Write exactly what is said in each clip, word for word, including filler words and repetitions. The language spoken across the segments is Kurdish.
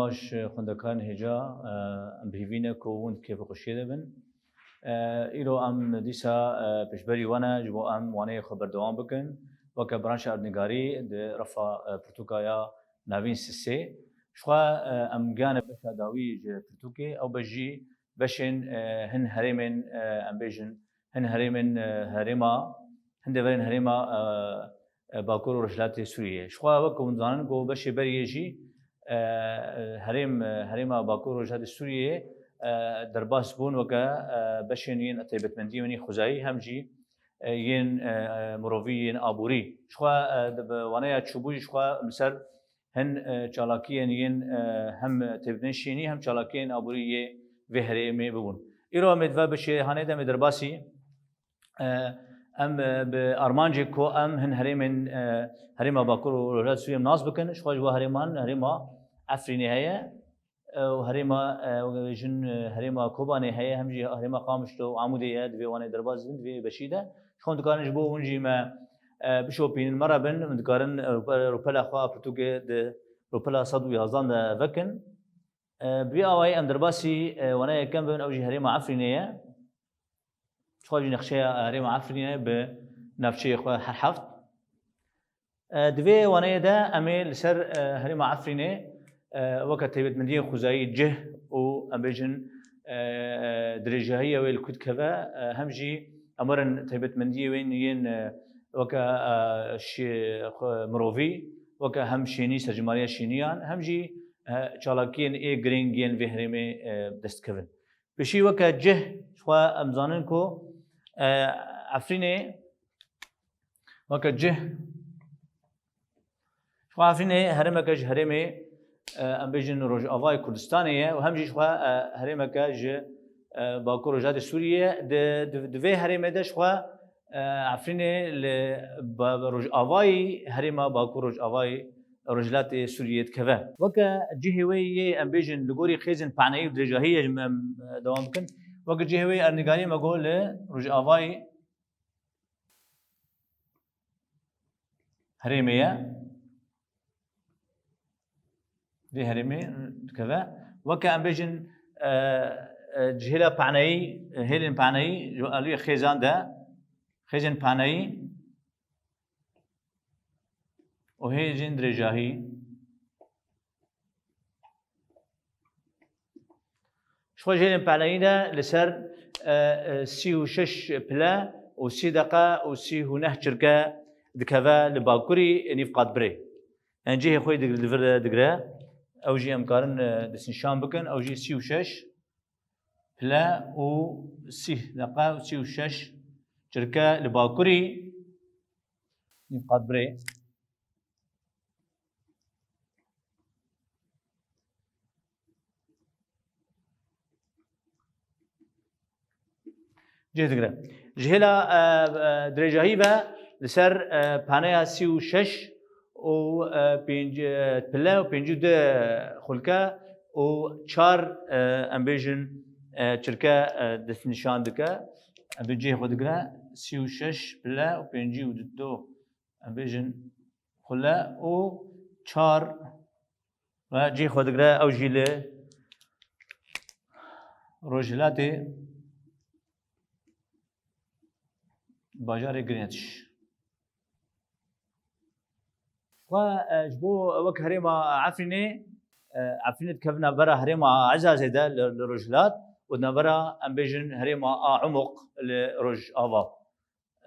Baş xwendekarên hêja, e, em bi hîvî ne ku hûn di kêfxweşiyê de bin. E, îro em dîsa, e, pêşberî we ne, ji bo em waneyê xwe berdewam bikin. Weke branşa erdnîgarî di refa, e, pirtûka ya navîn sisê. Ji xwe, e, em giyane beşa dawî ji pirtûkê, ew beş jî beşên, e, hin herêmên, e, em bêjin, hin herêmên, e, herêma, hin deverên herêma, e, e, Bakur û Rojhilatê Sûriyê. Ji xwe wek hûn dizanin ku beşê beriyê jî, e, herêm, e, herêma Bakur û Rojhilatê Sûriyê, e, derbas bûn weke, e, beşên yên taybetmendiyên wî xwezayî hem jî, e, yên, e, e, mirovî, yên aborî. Ji xwe, e, di, bi waneya çûbû jî ji xwe li ser hin, e, çalakiyên yên, e, hem taybetmendiyên şînî hem çalakiyên aborî yê vê herêmê bibûn. Îro em ê di vê beşê hanê de em ê derbasî E, em, e, bi armancê ku em hin herêmên, e, herêma Bakur û Rojhilat Sûriyê nas bikin, ji xwe ji bo herêman, herêma Efrînê heye, e, û herêma, e, wek bêjin, e, herêma Kobanê heye, hem jî herêma Qamişlo û Amûdê ye, di vê wanê derbas dibin, di vê beşî de. Ji xwe dikarin ji bo hûn jî me, e, bişopînin, me re bin, em dikarin, e, rûpela xwe a pirtûkê di rûpela sed û yazdan de vekin. E, bi vî awayî em derbasî, e, wana yekem bibin, ew jî herêma Efrînê ye. Çixwe jî nexşeya herêma Efrînê bi navçeyê xwe her heft. E, di vê waneyê de em ê li ser, e, herêma Efrînê, e, weke taybetmendiyên xwezayî cih û em bêjin, e, e, dirêjahiyê wê li ku dikeve, e, hem jî em werin taybetmendiyê wê yên, e, weke, e, şê-, xwe mirovî, weke hem şênî, serjimariya şêniyan, hem jî, e, çalakiyên ê girîng yên vê herêmê, e, bi dest dikevin. Pêşî weke cih, ji xwe em zanin ku, e, Efrînê weke cih, ji xwe Efrînê herêmeke ji herêmê, e, em bêjin Rojavayê Kurdistanê ye û hem jî ji xwe, e, herêmeke ji, e, Bakur Rojhilatê Sûriyê ye. Di, di, di vê herêmê de ji xwe, e, Efrînê li ba-, rojavayî herêma Bakur Rojavayê Rojhilatê Sûriyê dikeve. Weke cihê wê yê, em bêjin, li gorî xêzên paneyî û dirêjahiyê em, em, e, dewam bikin. Weke cihê wê erdnîgariyê me got li rojavayî herêmê ye. Vê herêmê dikeve. Weke em bêjin, e, e, cihêla paneyî, hêlên paneyî ji aliyê xêzan de, xêzên paneyî û hêzên dirêjahî. Ji xwe jêrên peleyî de li ser, e, e, sî û şeş pile û sî deqe û sî û neh çirke dikeve li bakurî Nîvqatbirê. Em cihê xwe dig-, li vir de digre. Ew jî em karin, e, destnîşan bikin. Ew jî sî û şeş pile û sî deqe û sî û şeş çirke li bakurî Nîvqatbirê. Cih digre. Ji hêla, e, e, dirêjahî ve li ser, e, paneya sî û şeş û, e, pênc, e, pile û pêncî û du xulke û çar, e, em bêjin, e, çirke, e, destnîşan dike. Em bi cihê xwe digire. Sî û şeş pile û pêncî û du, em bêjin, xule û çar ve cihê xwe digire, ew jî li rojhilatê bajarê Greenwich. Xwe, e, ji bo wek herêma Efrînê, e, Efrînê dikevin navbera herêma Ezazê de li, li rojhilat û navbera, em bêjin, herêma a Umuq li rojava.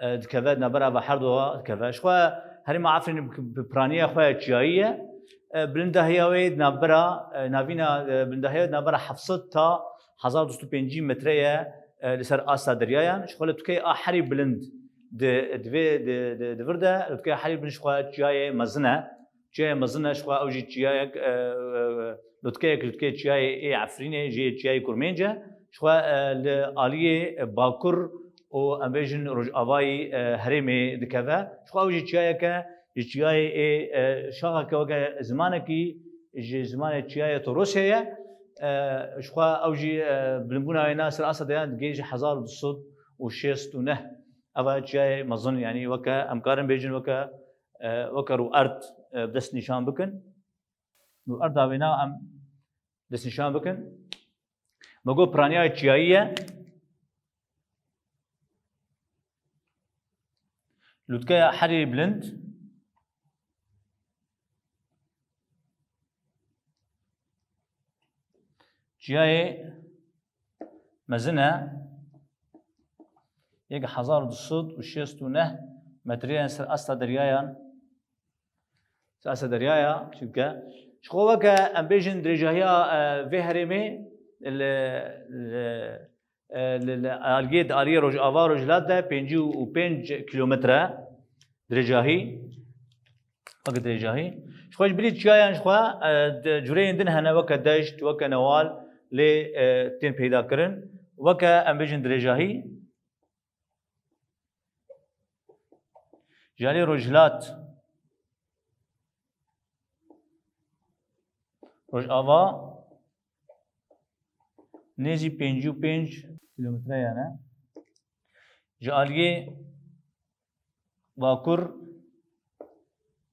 E, dikeve, navbera ve her du dikeve. Ji xwe herêma Efrînê bi, bi piraniya xwe ya çiyayî ye. E, bilindahiya wê di navbera, e, navîna, e, bilindahiya wê di navbera heft sed ta hezar du sed û pêncî metre ye, e, li ser asta deryayan. Ji xwe lûtkeyê a herî bilind di, di vê, di, di, di vir de, lûtkeyê herî bilind ji xwe çiyayê mezin e. Çiyayê mezin e, ji xwe ew jî çiyayek, e, e, lûtkeyek, lûtkeyê çiyayê ê Efrînê, jê çiyayê Kurmênc e. Ji xwe, e, li aliyê, e, bakur û em bêjin rojavayî, e, herêmê dikeve. Ji xwe ew jî çiyayeke, ji çiyayê ê, e, şaxeke weke zimanekî ji zimanê çiyayê Torosê ye. E, ji xwe ew jî, e, bilimbûna wê na ser asta deryayan digihêje hezar û du sed û şêst û neh. Eva çiyayê mezin, yanî weke, em karin bêjin weke, e, weke rûerd, e, bi dest nîşan bikin. Rûerda wêna em Destnîşan bikin. Me got piraniya çiyayî ye. Lûtkeya herî bilind. Çiyayê mezin e. Yek hezar û du sed û şêst û neh metreyên ser asta deryayan. Ser asta deryaya, çunke ji xwe weke em bêjin dirêjahiya, e, vê herêmê li, li, e, li, li aliyê, di aliyê rojava, rojhilat de pêncî û pênc kilometre dirêjahî. Weke dirêjahî. Ji xwe ji bilî çiyayan ji xwe, e, di cureyên din hene, weke deşt, weke newal, lê, e, tên peyda kirin. Weke em bêjin dirêjahî. Ji alî rojhilat, rojava nêzî pêncî û pênc kilometre ye. Ji aliyê bakur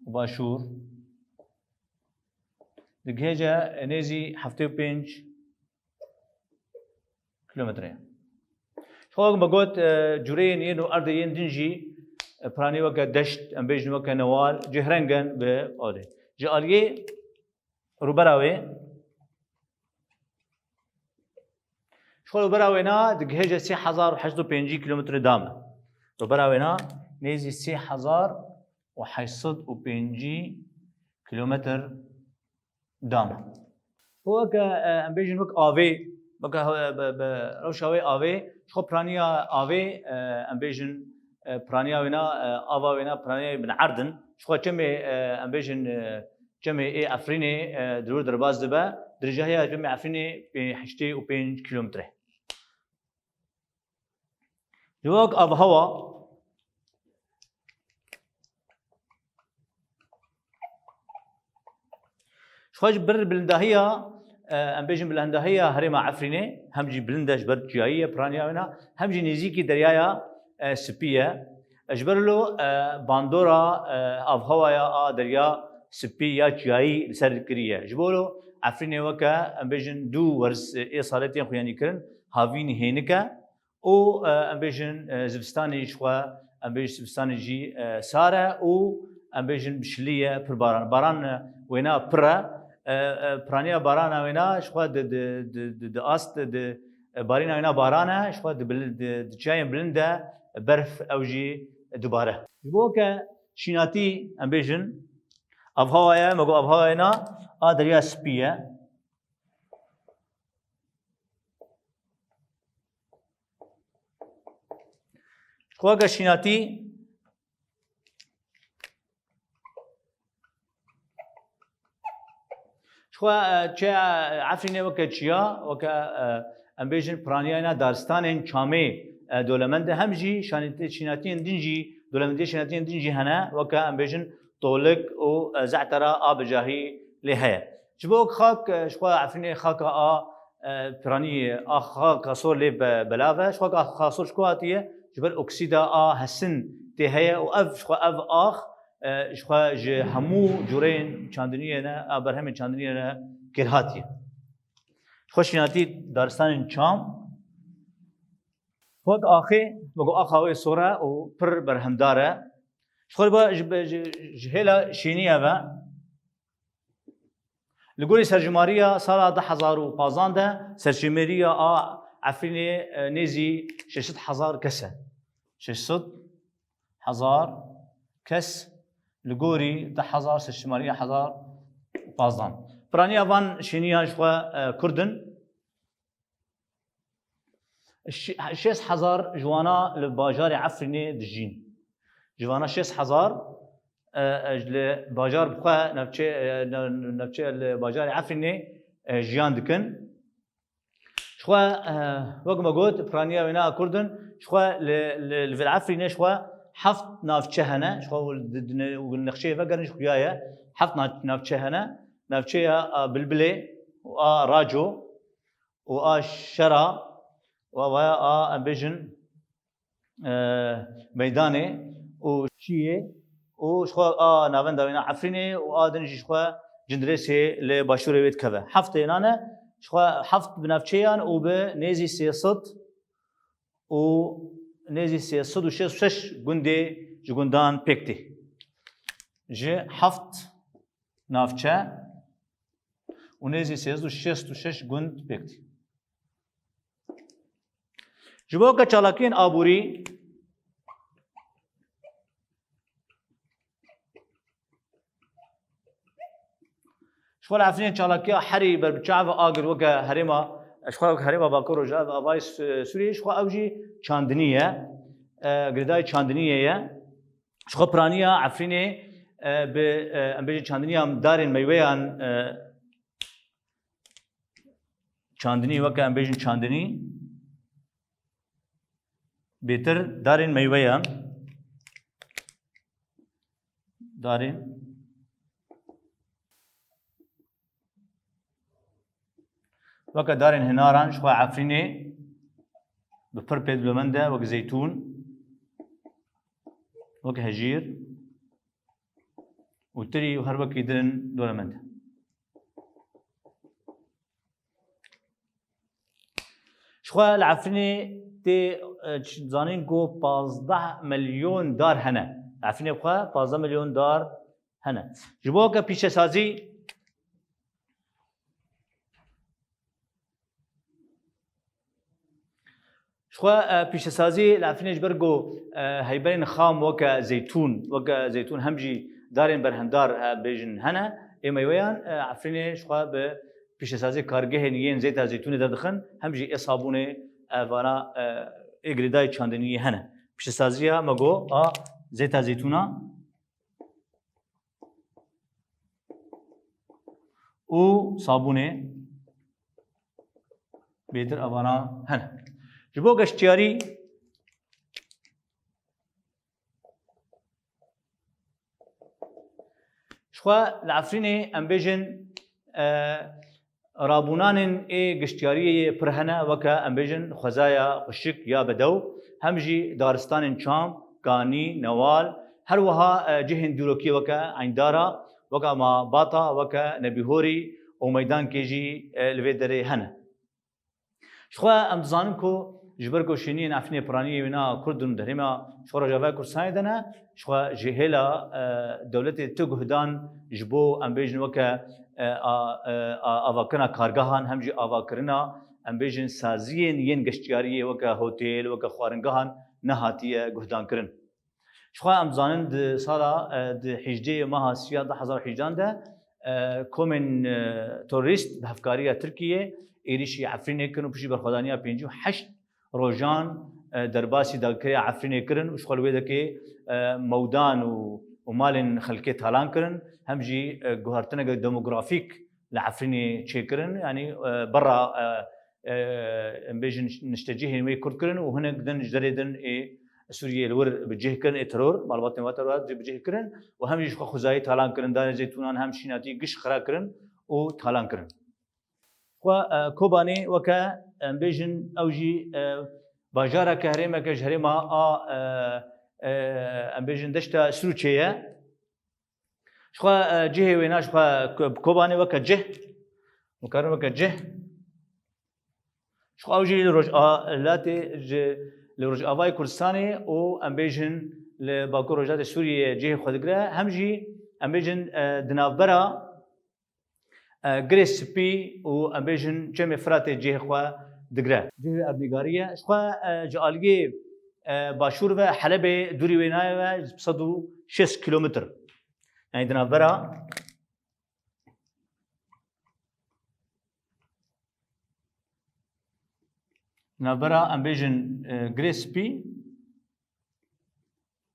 û başûr digihêje nêzî heftê û pênc kilometre. Ji xwe me got, e, cureyên yên û erdê yên din jî, e, piranî weke deşt, em bêjin weke newal, cih reng in bi odê. Ji aliyê rûbera wê, ji xwe rûbera wêna digihêje sê hezar û heşt sed û pêncî kilometre dam e. Rûbera wêna nêzî sê hezar û heşt sed û pêncî kilometre dam. Weke, e, em bêjin wek avê, weke, e, bi, bi rewşa wê avê, ji xwe piraniya avê, e, em bêjin, e, piraniya wêna, e, ava wêna piraniya wê bin erd in. Ji xwe çemê, e, em bêjin, e, çemê ê Efrînê, e, di wir derbas dibe, dirêjahiya çemê Efrînê pê-, heştê û pênc kilometre. Ji wek avhewa, ji xwe ji bir bilindahiya, e, em bêjin bilindahiya herêma Efrînê, hem jî bilind e ji ber çiyayî ye, piraniya wêna, hem jî nêzîkî deryaya, e, Spî ye. E, ji ber lo, e, bandora, e, avhewaya a derya Spî ya çiyayî li ser kiriye. Ji bo lo Efrînê weke, em bêjin, du werz, e, ê salê tên xuyanîkirin, havîn hênik e. û, e, em bêjin, e, zivistanê jî xwe, em bêjin zivistanê jî, e, sar e û em bêjin bi şilî ye, pir baran. Baran, e, wêna pir e. E, e, piraniya barana wêna ji xwe di, di, di, di, di ast, di, e, barîna wêna baran e, ji xwe di bil-, di, di çiyayên bilind de berf ew jî dubare. Ji bo ke şînatî em bêjin avhewa ye, me got avhewa wêna a Derya Spî ye. Ji xwe ke şînatî, ji xwe, e, çeya Efrînê weke çiya, weke, e, em bêjin piraniya wêna daristanên çamê, e, dolemend e, hem jî şanîtê-, şînatiyên din jî, dolemendiyê şînatiyên din jî hene, weke em bêjin tolik û, e, ze'tera a bicahî lê heye. Ji bo xak, e, ji xwe Efrînê xaka a, e, piranî, a xaka sor lê be-, belav e. Ji xwe ka xaka sor ji ku hatiye? Ji ber oksîda a hesin tê heye û ev, ji xwe ev ax, e, ji xwe ji hemû cureyên çandiniyê ne, a berhemên çandiniyê ne kêr hatiye. Ji xwe şînatî daristanên çam. Wek axê, wek axa wê sor e û pir berhemdar e. Ji xwe ba ji, ji, ji hêla şêniya ve. Li gorî serjimariya sala du hezar û pazdan de serjimêriya a Efrînê, e, nêzî şeş sed hezar kes e. Şeş sed hezar kes li gorî du hezar serjimariya hezar û pazdan. Piraniya van şêniyan ji xwe, e, Kurd in. Şi-, şêst hezar ji wana li bajarê Efrînê dijîn. Ji wana şêst hezar, e, e, li bajar bi xwe navçe, e, na-, navçe li bajarê Efrînê, e, jiyan dikin. Ji xwe, e, wek me got, piraniya wêna Kurd in, ji xwe li, li, li vir Efrînê ji xwe heft navçe hene, ji xwe di, di ne-, nexşeyê vegerin ji xuya ye. Heft na-, navçe hene. Navçeya a Bilbilê û a Raco, û a Şera û a vaya a, em bêjin, e, Meydanê û Şiyê û ji xwe a navenda wêna Efrînê û a din jî ji xwe Cindirêsê li başûrê wê dikeve. Heftê nan e, Jixwe heft bi navçeyan û bi nêzî sê sed û nêzî sê sed û şêst û şeş gundê ji gundan pêk tê. Ji heft navçe û nêzî sê sed û şêst û şeş gund pêk tê. Ji bo ke çalakiyên aborî, ji xwe li Efrînê çalakiya herî berbiçav agir weke herêma, ji xwe weke herêma Bakur Rojava avayê Sûriyê, ji xwe ew jî çandinî ye, e, girêdayî çandiniyê ye. Ji xwe piraniya Efrînê, e, bi, e, em bêjin çandiniya darên meyweyan, e, çandinî weke em bêjin çandinî, bêtir darên meyweyan, darên weke darên hinaran ji xwe Efrînê bi pir pêdilomend e, wek zeytûn, wek hejîr û tirî û her wekî din doremend e. Ji xwe li Efrînê tê, e, ç-, zanîn ku pazdeh milyon dar hene. Li Efrînê xwe pazdeh milyon dar hene. Ji bo ke pîşesazî, ji xwe, e, pîşesazî li Efrînê ji ber ku, e, heyberên xam weke zeytûn, weke zeytûn hem jî darên berhendar, e, bêjin hene, ê meyweyan, e, Efrînê ji xwe bi pîşesazî kargehên yên zeyta zeytûnê derdixin, hem jî ê sabûnê, e, vana, e, ê girêdayî çandiniyê hene. Pîşesaziya me got a zeyta zeytûna û sabûnê bêtir evana hene. Ji bo geştiyarî, ji xwe li Efrînê em bêjin, e, rabûnanên ê giştiyariyê yê pir hene, weke em bêjin xwezaya xweşik ya bedew, hem jî daristanên çam, kanî, newal, her wiha, e, cihên dîrokî weke Eyndara, weke Mabata, weke Nebîhorî û meydankê jî, e, li vê derê hene. Ji xwe em dizanin ku ji ber ku şêniyên Efrînê piraniyê wêna Kurd in, di herêma ji xwe Rojavayê Kurdistanê de ne, ji xwe ji hêla, e, dewletê tu guhdan ji bo, em bêjin, weke, e, a, e, a, avakirina kargehan, hem jî avakirina, em bêjin, saziyên yên geştiyariyê weke hotêl, weke xwaringehan nehatiye guhdankirin. Ji xwe em dizanin di sala, e, di hêjdehê meha sîya du hezar û hejdehan de, e, komên, e, terorîst bi hevkariya Tirkiyê êrîşî Efrînê kirin û piştî berxwedaniya pêncî û heşt rojan, e, derbasî dagirkeriya Efrînê kirin û ji xwe li wê dekê, e, mewdan û, û malên xelkê talan kirin, hem jî, e, guhertineke demografîk li Efrînê çêkirin, yanî, e, berra, e, e, em bêjin niştecihên wê kurt kirin û hinek din ji derê din ê Sûriyê li wir bi cih kirin, ê teror, malbatên wa teror bi cih kirin û hem jî ji xwe xwezayî talan kirin, darên zeytûnan hem şînatî giş xira kirin û talan kirin. Xwe, e, Kobanê weke, em bêjin, ew jî, e, bajareke herêmeke ji herêma a, e, e, em bêjin deşta Sirûçê ye. Ji xwe, e, cihê wêna ji xwe Ko-, Kobanê weke cih, dikarin weke cih. Ji xwe ew jî li roj a, latê ji, li Rojavayê Kurdistanê û em bêjin li Bakur Rojhilatê Sûriyê cihê xwe digire. Hem jî em bêjin, e, di navbera, e, Girê Spî û em bêjin Çemê Firatê cihê xwe digire. Cihê erdnîgarî ye. Ji xwe, e, ji aliyê, e, başûr ve Helebê dûrî wê nayê ve sed û şêst kilometr. Yanî di navbera, navbera em bêjin, e, Girê Spî,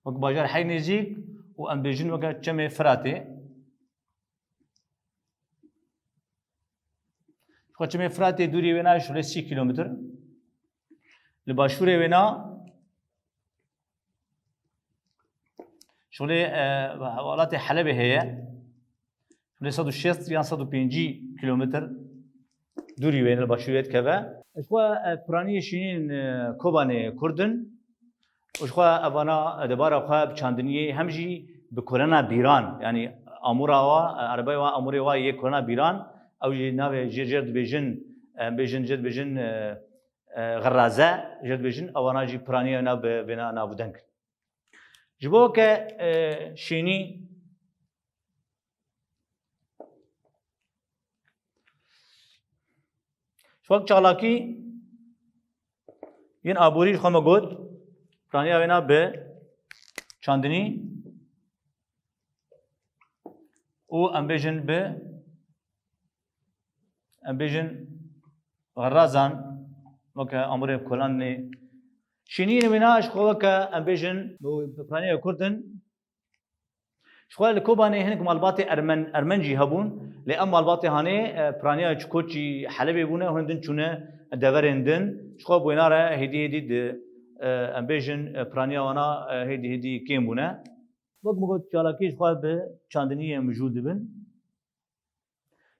wek bajar hey nêzîk û em bêjin weke Çemê Firatê. Ji xwe Çemê Firatê dûrî wê nayê şûlê sî kilometr. Li başûrê wê na şûlê, e, welatê Helebê heye. Şûlê sed û şêst yan sed û pêncî kilometr dûrî wê li başûrê dikeve. Ji xwe, e, piraniyê şînîn, e, Kobanê Kurd in. Û ji xwe evana debara xwe bi çandiniyê hem jî bi kolena bîran, yanî amûra wa, erebeyê wa, amûrê wa yê kolena bîran, ew jî navê jê jêr dibêjin, em bêjin, jê dibêjin, e, e, xeraze, jê dibêjin, ewana jî piraniya wêna bi vêna navûdeng. Ji bo ke, e, şênî, ji wek çalakî yên aborî ji xwe me got, piraniya wêna bi çandinî û em bêjin bi, em bêjin xerazan, weke amûrên kolanê. Şêniyên wêna ji xwe weke em bêjin, piraniya Kurd in. Ji xwe li Kobanê hinek malbatê Ermen-, Ermenc jî hebûn, lê ev malbatê hanê, e, piraniya ji koçî Helebê bûne, hûn din çûne deverên din. Ji xwe bi wêna re hêdî hêdî di, e, em bêjin, e, piraniya wana, e, hêdî hêdî kêm bûne. Wek min got, çalakî ji xwe bi çandiniyê mijûl dibin.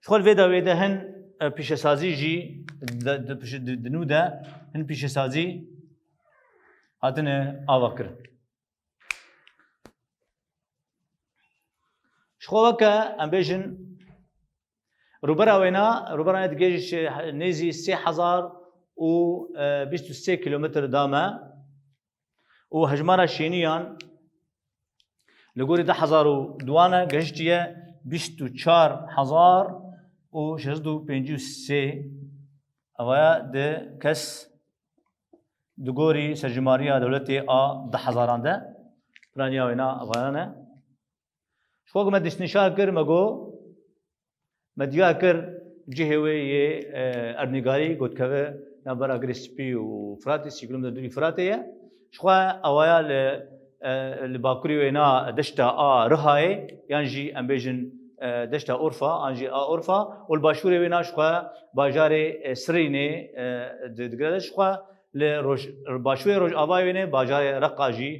Ji xwe li vê dawiyê de hin, e, pîşesazî jî di, di, pişt-, di, di nû de hin pîşesazî hatine ava kirin. Ji xwe weke em bêjin rûbera wêna, rûbera wêna digihêje nêzî sê hezar û bîst û sê kilometr da me û hejmara şêniyan li gorî du hezar û duan e gehiştiye bîst û çar hezar û şeş sed û pêncî û sê. Evaya di kes di gorî serjimariya dewletê a du hezaran de, piraniya wêna evayan e. Ji xwe ku me destnîşan kir, me got, me diyar kir cihê wê yê, e, erdnîgarî got keve navbera Girê Spî û Firatê, sî kilometre dûrî Firatê ye. Ji xwe ewaya li, e, li bakurî wêna deşta a Rihayê, yan jî em bêjin, e, deşta Urfa, an jî a Urfa, û li başûrê wêna ji xwe bajarê, e, Sirînê, e, di-, digire de ji xwe li roj-, başûrê rojavayê wêne bajarê Reqa jî,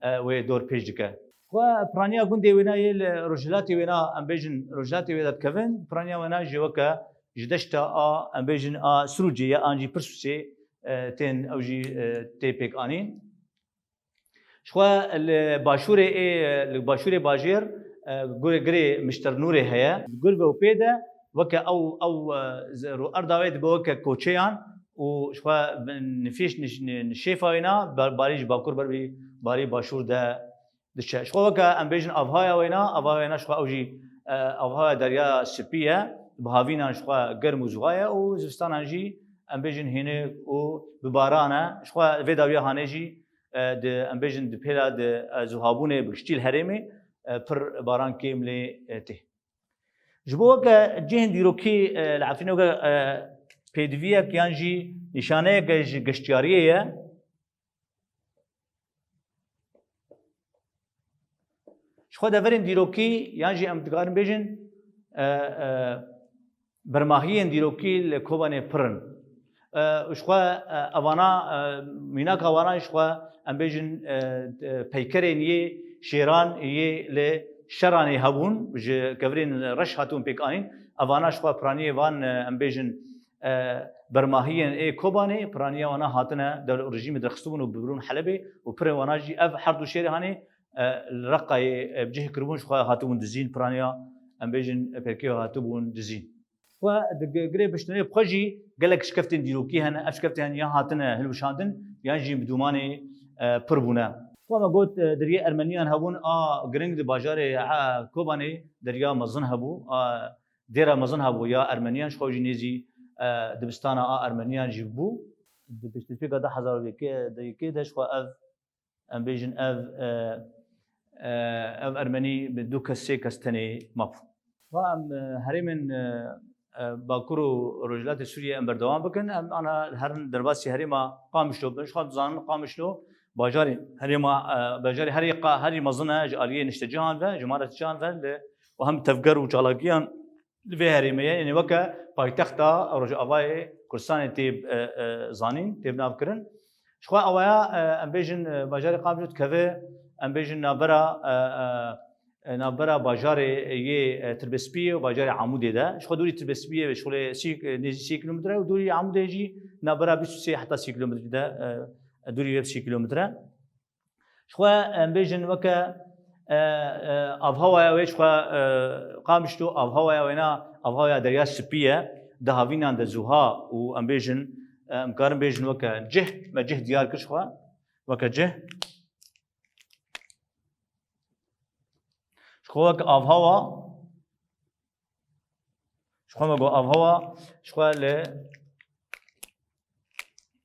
e, wê dor pêş dike. Xwe piraniya gundê wêna yê li rojhilatê wêna, em bêjin rojhilatê wê de dikevin, piraniya wêna jî weke ji deşta a, em bêjin a Sirûcê ye, an jî Pirsûsê, e, tên ew jî, e, tê pêk anîn. Ji xwe li başûrê ê, li başûrê bajêr, e, gurê, girê Mişternûrê heye. Li gurve û pê de weke ew, ew, e, ze-, rû erda wê dibe weke koçeyan û ji xwe nifîş niş-, ni-, nişêfa wêna bar-, barî ji bakur ber bi barî başûr de diçe. Ji xwe weke em bêjin avhaya wêna, avhaya wêna ji xwe ew jî, e, avhaya Derya Spî ye. Bi havînan ji xwe germ û zuha ye û zivistanan jî em bêjin hênik û bi baran e. Ji xwe vê dawiya hanê jî, e, di, em bêjin di pêla di, e, zuhabûnê bi giştî li herêmê, e, pir baran kêm lê, e, tê. Ji bo weke cihên dîrokî, e, li Efrînê weke, e, pêdiviyek yan jî nîşaneyeke ji geştiyariyê ye. Ji xwe deverên dîrokî yan jî em dikarin bêjin, e, e, bermahiyên dîrokî li Kobanê pir in. E, ji xwe, e, evana, e, mînaka wana ji xwe em bêjin, e, e, peykerên yê şêran yê li Şeranê hebûn, ji kevirên reş hatibûn pêk anîn. Evana ji xwe piraniyê van, e, em bêjin, e, bermahiyên ê Kobanê, piraniya wana hatine dewle û rejîmê derxistibûn û bibirûn Helebê û pirên wana jî ev her du şêrê hanê, e, li Reqayê, e, bi cih kiribûn, ji xwe hatibûn dizîn, piraniya, em bêjin, e, pêkê hatibûn dizîn. Xwe di gi-, girê piştûnê bi xwe jî gelek şikeftên dîrokî hene. Ev şikeftên hene yan hatine hilweşandin, yan jî bi dûmanê, e, pir bûne. Xwe me got, e, deriyê Ermeniyan hebûn a giring di bajarê, e, Kobanê deriya mezin hebû, a dêra mezin hebû ya Ermeniyan, ji xwe jî nêzî, e, dibistana a Ermeniyan jî bû. Di piştîspêka du hezar û yekê de, yekê de ji xwe ev, em bêjin ev, e, e, ev Ermenî bi du kes, sê kes tenê mabû. Va em, e, herêmên, e, e, Bakur û Rojhilatê Sûriyê em berdewam bikin. Em ana herin derbasî herêma Qamişlo bin. Ji xwe dizanin Qamişlo bajarê herêma, e, bajarê herî qa-, herî mezin e ji aliyê niştecihan ve, ji maracihan ve li, û hem tevger û çalakiyan li vê herêmê ye, yanî weke paytexta Rojavayê Kurdistanê tê, e, e, zanîn, tê binavkirin. Ji xwe awaya, e, em bêjin, e, bajarê Qamişlo dikeve, em bêjin navbera, e, e, e, navbera bajarê yê, e, Tirbespiyê û bajarê Amûdê de. Ji xwe dûrî Tirbespiyê şixulê sî, e, nêzî sî kilometre û dûrî Amûdê jî navbera bîst û sê heta sî kilometre de, e, dûrî wê sî kilometre. Ji xwe em bêjin weke, e, e, avhawaya wê ji xwe, e, Qamişlo avhawaya wêna avhawaya Derya Spî ye. di havînan de Zuha û em bêjin, e, em karin bêjin weke cih, me cih diyar kir ji xwe, weke cih. Ji xwe weke avhewa, ji xwe me got avhewa, ji xwe li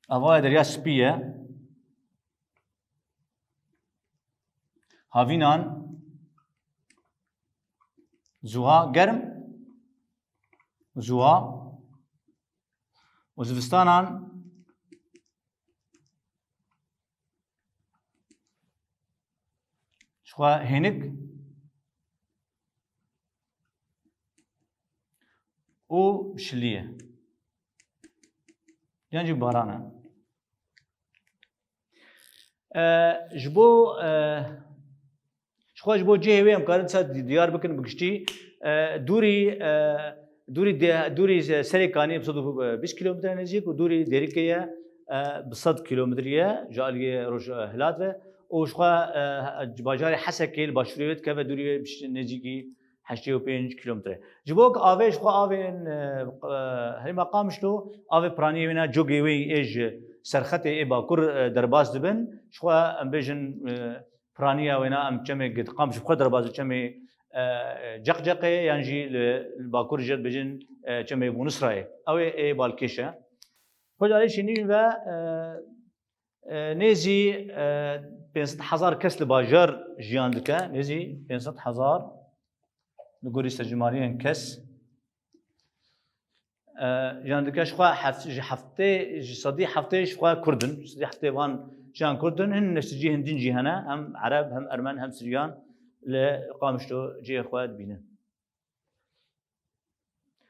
avhewa Derya Spî ye. Havînan Zuha germ, Zuha û zivistanan ji xwe hênik û şilî ye. Yan jî baran e. E, ji bo, e, ji xwe ji bo cihê wê em karin dîsa di-, diyar bikin bi giştî. E, dûrî, e, dûrî de-, dûrî Serê Kaniyê bi sed û bîst kîlometre nêzîk û dûrî Dêrikê ye, e, bi sed kîlometre ye ji aliyê rojhilat ve. Û ji xwe, e, bajarê Hesekê li başûrê wê dikeve, dûrî wê bi nêzîkî heştê û pênc kîlometre. Ji bo ku avê ji xwe avên, e, e, herêma Qamişlo, avê piraniyê wêna cogê wê ê ji serxetê ê bakur, e, derbas dibin, ji xwe em bêjin, e, piraniya wêna em çemê Gidqam ji xwe derbas dibin, çemê, e, Ceqceqê yan jî li, li bakur jê dibêjin, e, çemê Bûnisrayê. Ew ê, ê balkêş e. Xwe carê şînîn ve, e, E, nêzî, e, pênc sed hezar kes li bajar jiyan dike. Nêzî pênc sed hezar li gorî serjimariyên kes, e, jiyan dike. Ji xwe heft-, ji heftê, ji sedî heftê ji xwe Kurd in. Ji sedî heftê van jiyan Kurd in. Hin neştecî Hindîn jî hene. Hem Ereb, hem Ermen, hem Siryan li Qamişlo cihê xwe dibînin.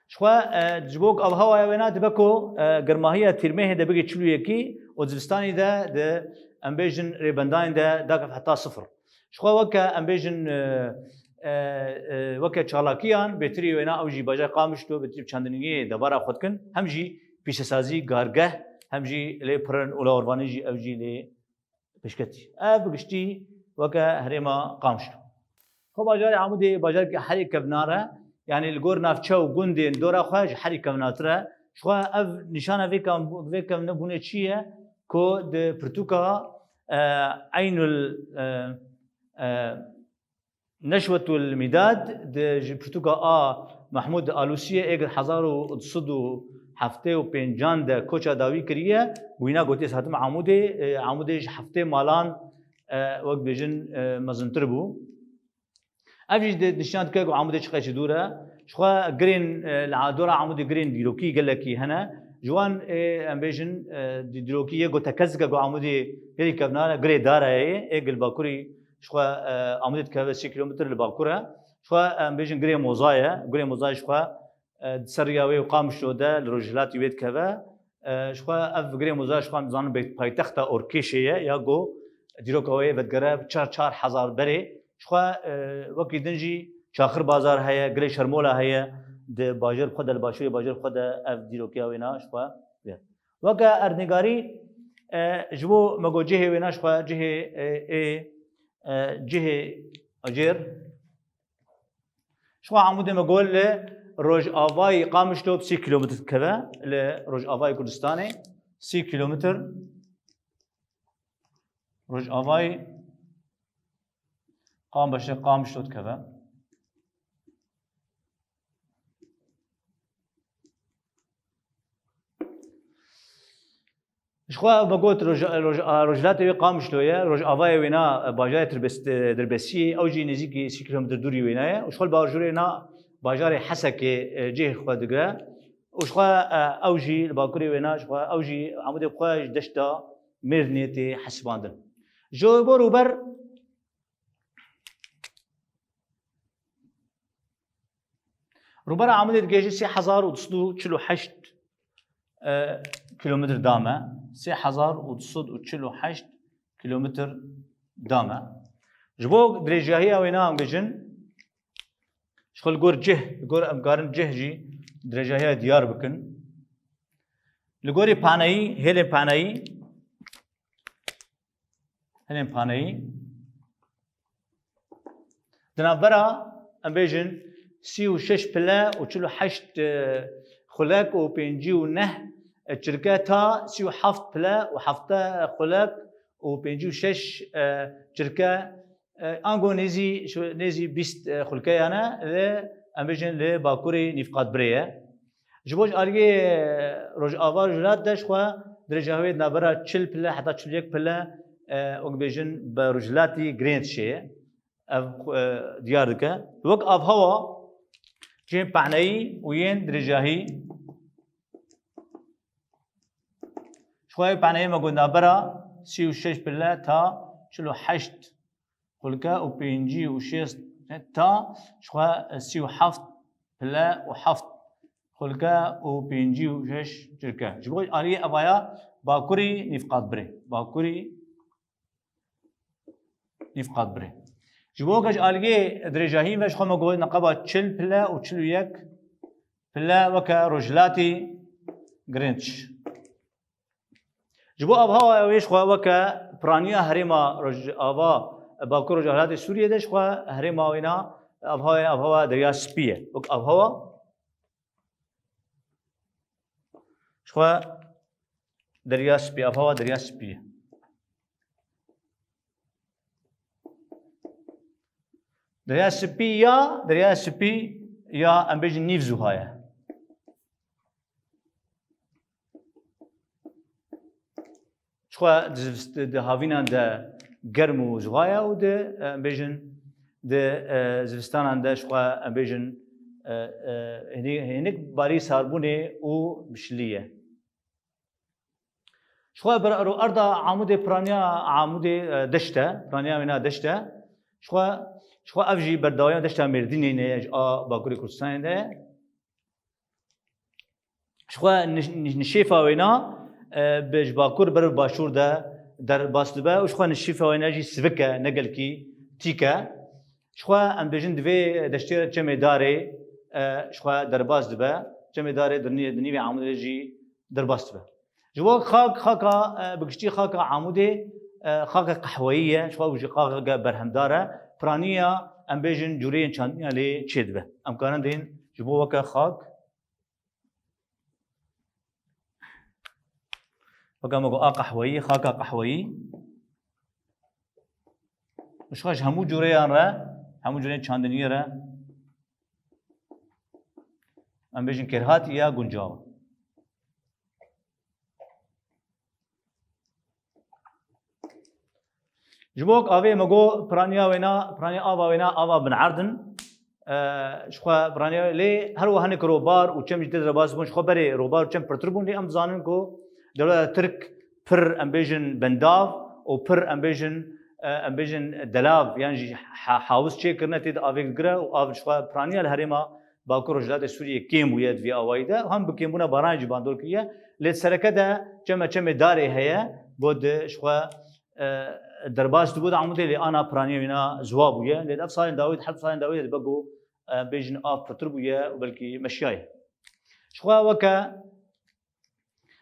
Ji xwe, e, ji bo avhewaya wêna dibe ku, e, germahiya tîrmehê de bigê çil û yekî û zivistanî de di, em bêjin, rêbendanê de dakeve heta sifir. Ji xwe weke, em bêjin, e, e, e, weke çalakiyan, bêtirî wêna ew jî bajarê Qamişlo, bêtirî bi çandiniyê debara xwe dikin, hem jî pîşesazî, gargeh, hem jî lê pirin û lawervanî jî ew jî lê pêşketî. Ev bi giştî weke herêma Qamişlo. Xwe bajarê Amûdê bajarekî herî kevnar e, yanî li gor navçe û gundên dora xwe ji herî kevnatir e. Ji xwe ev nîşana vê kev-, vê kevnebûnê çi ye? Ku di pirtûka, e, Eynul, e, e, Neşwetul Mîdad di ji pirtûka a Mehmûd Alûsiyê ê hezar û du sed û heftê û pêncan de koça dawî kiriye, wîna gotiye, ez hatim Amûdê, e, Amûdê ji heftê malan, e, wek bêjin, e, mezintir bû. Ev jî di nîşan dike ku Amûdê çiqas jî dûr e. Ji xwe girên, e, li dora Amûdê girên dîrokî gelekî hene. Ji wan, e, em bêjin, e, dî-, dîrokî yê ku tekez dike ku Amûdê gelî kevnar e, girê Darayê yê, ê gil bakurî Ji xwe, e, Amûdê dikeve sî kîlometr li bakur e. Ji xwe, em bêjin Girê Moza ye. Girê Moza ji xwe, e, di ser riya wê û Qamişlo de li rojhilatî wê dikeve. E, ji xwe ev Girê Moza ji xwe em dizanin bê-, paytexta Orkêşê ye, ya ku dîroka wê vedigere çar, çar hezar berê. Ji xwe, e, wekî din jî Çaxir Bazar heye, Girê Şermola heye, di bajêr xwe de, li başûrê bajêr xwe de ev dîrokiya wêna ji xwe ye. Weke erdnîgarî, e, ji bo me got cihê wêna ji xwe cihê, e, ê, e, cihê acêr. Ji xwe Amûdê me got li rojavayî Qamişlo bi sî kîlometr dikeve, li rojavayî Kurdistanê sî kîlometr, rojavayî Qam-, Qamişlo dikeve. Ji xwe me got roj-, roj-, a, rojhilatê wê Qamişlo ye, rojavayê wêna, e, bajarê Tirbes-, e, Dirbesiyê, ew jî nêzîkî sî kîlometr dûrî wêna ye. Û ji xwe li bajûrê wêna bajarê Hesekê, e, cihê xwe digire. Û ji xwe, e, ew jî li bakurê wêna, ji xwe ew jî Amûdê bi xwe ji deşta Mêrdinê tê hesibandin. Ji bo rûber Rûbera Amûdê digihêje sê hezar û du sed û çil û heşt, e, kîlometr dam e. Sê hezar û du sed û çil û heşt kîlometr dam e. Ji bo dirêjahiya wêna em bêjin, ji xwe li gor cih, li gor em karin cih jî dirêjahiya diyar bikin. Li gorî paneyî, hêlên paneyî, Hinên paneyî. Di navbera, em bêjin, sî û şeş pile û çil û heşt, e, xulek û pêncî û neh çirke ta sî û heft pile û heft xulek û pêncî û şeş, e, çirke, e, ango nêzî, şu, nêzî bîst, e, xulkeyan e, li, em bêjin, li bakurê nîvqatbirê ye. Ji bo ji aliyê Rojava Rojhilat de ji xwe dirêja wê di navbera çil pile heta çil û yek pile, e, wek bêjin, bi rojhilatî girênd çê ye. Ev, e, diyar dike. Wek avhewa cihên pehneyî û yên dirêjahî. Ji xwe ev pehneyê me got navbera sî û şeş pile ta çil û heşt xulke û pêncî û şêst ta ji xwe sî û heft pile û heft xulke û pêncî û şeş çirke. Ji bo aliyê evaya bakurî nîvqatbirê. Bakurî nîvqatbirê. Ji bo ke ji aliyê dirêjahî ve ji xwe me got neqeba çil pile û çil û yek pile weke rojhilatî Greenwich. Ji bo avhewa wê ji xwe weke piraniya herêma Rojava, Bakur Rojhilatê Sûriyê de ji xwe herêma wêna avhewa, avhewa Derya Spî ye. Wek avhewa ji xwe Derya Spî, avhewa Derya Spî ye. Derya Spî ya, Derya Spî ya em bêjin nîv zûha ye. Ji xwe di zivist-, di havînan de germ û zûha ye û di, em bêjin, di, e, zivistanan de ji xwe, em bêjin, e, e, hinik, hinik barî sarbûnê û bişilî ye. Ji xwe ber-, ro-, erda Amûdê piraniya Amûdê, e, deşt e, piraniya wêna deşt e. Ji xwe, ji xwe ev jî berdawiya deşta Mêrdînê ne ye, ji a Bakurê Kurdistanê de ye. Ji xwe niş-, niş-, nişêfa wêna, e, bi, ji bakur ber bi başûr de derbas dibe û ji xwe nişêfa wêna jî sivik e, ne gelkî tîk e. Ji xwe em bêjin di vê deştê re çemê Darê, e, ji xwe derbas dibe. Çemê Darê di nî-, di nîvê Amûdê jî derbas dibe. Ji bo xak, xaka, e, bi giştî xaka Amûdê, e, xaka qehweyî ye, ji xwe jî xaka berhemdar e. Piraniya, em bêjin, cûreyên çandiniya lê çêdibe. Em karin dên ji bo weke xak, weke me got a qehweyî, xaka qehweyî. Ji xwe ji hemû cûreyan re, hemû cûreyên çandiniyê re, em bêjin kêrhatî ya guncaw. Ji bo avê me got piraniya wêna, piraniya ava wêna, ava bin erdin. E, ji xwe piraniya lê her wiha hinek robar û çem jî tê derbas bûn. Ji xwe berê robar û çem pirtir bûn. Lê em dizanin ku dewleta Tirk pir, em bêjin, bendav û pir, em bêjin, e, em bêjin delav, yan jî ha-, hawis çêkirine tê de avê digire û av ji xwe piraniya li herêma Bakur Rojhilatê Sûriyê kêm bûye di vî awayî de. Hem bi kêmbûna baranê jî bandor kiriye. Lê di sereke de çeme çemê Darê heye, bo di ji xwe, e, derbas dibû di Amûdê, lê ana piraniyê wîna ziwa bûye. Lê di ev salên dawî, di her salên dawî de dibe ku, e, bêjin av pirtir bûye û belkî meşiyaye. Ji xwe weke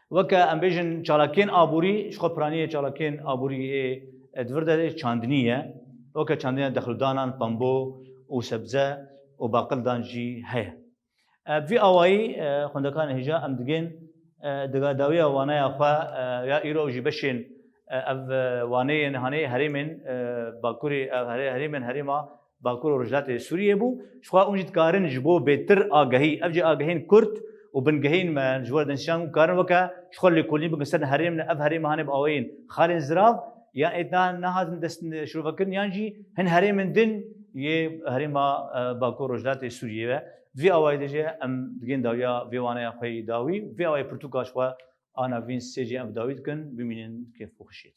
Weke em bêjin çalakiyên aborî, ji xwe piraniyê çalakiyên aborî ê, e, di vir de çandinî ye. Weke çandiniya dexildanan, pembo û sebze û baqildan jî heye. E, bi vî awayî, e, xwendekanê hêja em digên, e, diga dawiya waneya xwe, e, ya îro jî beşên, e, ev, e, waneyên hanê herêmên, e, Bakurê, e, here-, herêmên herêma Bakur û Rojhilatê Sûriyê bû. Ji xwe hûn jî dikarin ji bo bêtir agehî, ev jî agehên kurt û bingehên me ji we re denşiyan bû, karin weke ji xwe lêkolîn bikin ser herêm ne, ev herêma hanê bi awayên xalên zirav, yan êt na-, nehatin dest şirovekirin, yan jî hin herêmên din yê herêma, e, Bakur Rojhilatê Sûriyê ve. Di vî awayî de jî em digên dawiya vê waneya xwe yî dawî, vê awayî pirtûka ji xwe ana vîn sê jî em bi dawî dikin, bimînin kêf û xişiyê.